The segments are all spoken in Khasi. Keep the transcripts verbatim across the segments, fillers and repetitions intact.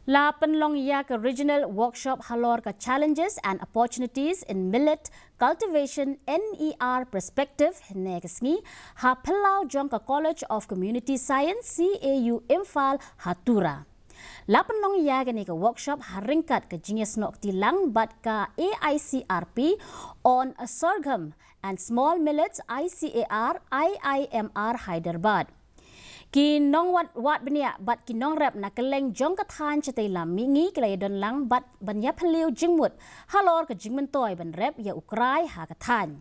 La pynlong ïa ka Regional Workshop halor ka Challenges and Opportunities in Millet Cultivation, NER Perspective, hynne ka sngi ha phyllaw jong ka College of Community Science, CAU, Imphal, ha Tura. La pynlong ïa kane ka workshop ha ryngkat ka jingïasnoh kti lang bad ka AICRP on a Sorghum and Small Millets, ICAR, IIMR, Hyderabad. Ki nongwad wad bniah bad ki nongrep na kylleng jong ka thaiñ shatei lam mihngi ki la ïadon lang bad ban ïaphylliew jingmut halor ka jingmyntoi ban rep ïa u krai ha ka thaiñ.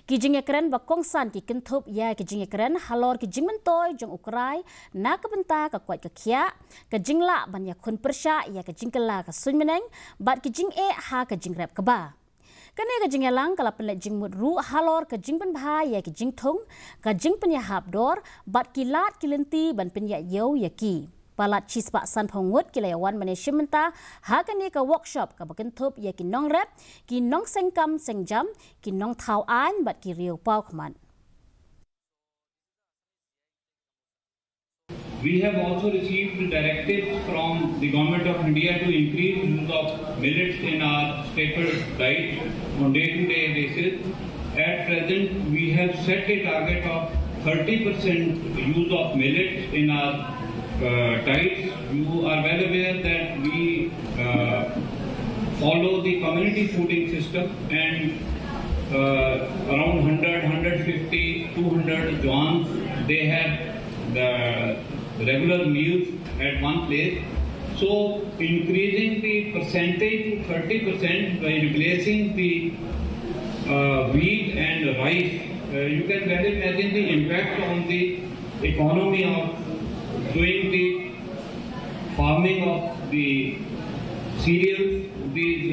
Ki jingïakren ba kongsan ki kynthup ïa ki jingïakren halor ki jingmyntoi jong u krai na ka bynta ka koit ka khiah, ka jinglah ban ïakhun pyrshah ïa ka jingkylla ka suiñ bneng bad ki jingeh ha ka jingrep kba. Kane ka jingïalang ka la pynleit jingmut ruh halor ka jingpynbha ïa ki jingthung, ka jingpynïahap dor bad ki lad ki lynti ban pynïaid ïew ïa ki. Palat shispah sanphew ngut ki la ïawan ban ïashim bynta ha kane ka workshop kaba kynthup ïa ki nongrep, ki nongseng kam seng jam, ki nongthaw aiñ bad ki riew paw khmat. We have also received directives from the Government of India to increase use of millets in our staple diet on day-to-day basis. At present, we have set a target of thirty percent use of millets in our uh, diets. You are well aware that we uh, follow the community fooding system, and uh, around one hundred, one hundred fifty, two hundred Jowans, they have the regular meals at one place. So increasing the percentage to thirty percent by replacing the uh, wheat and rice, uh, you can well imagine the impact on the economy of doing the farming of the cereals, the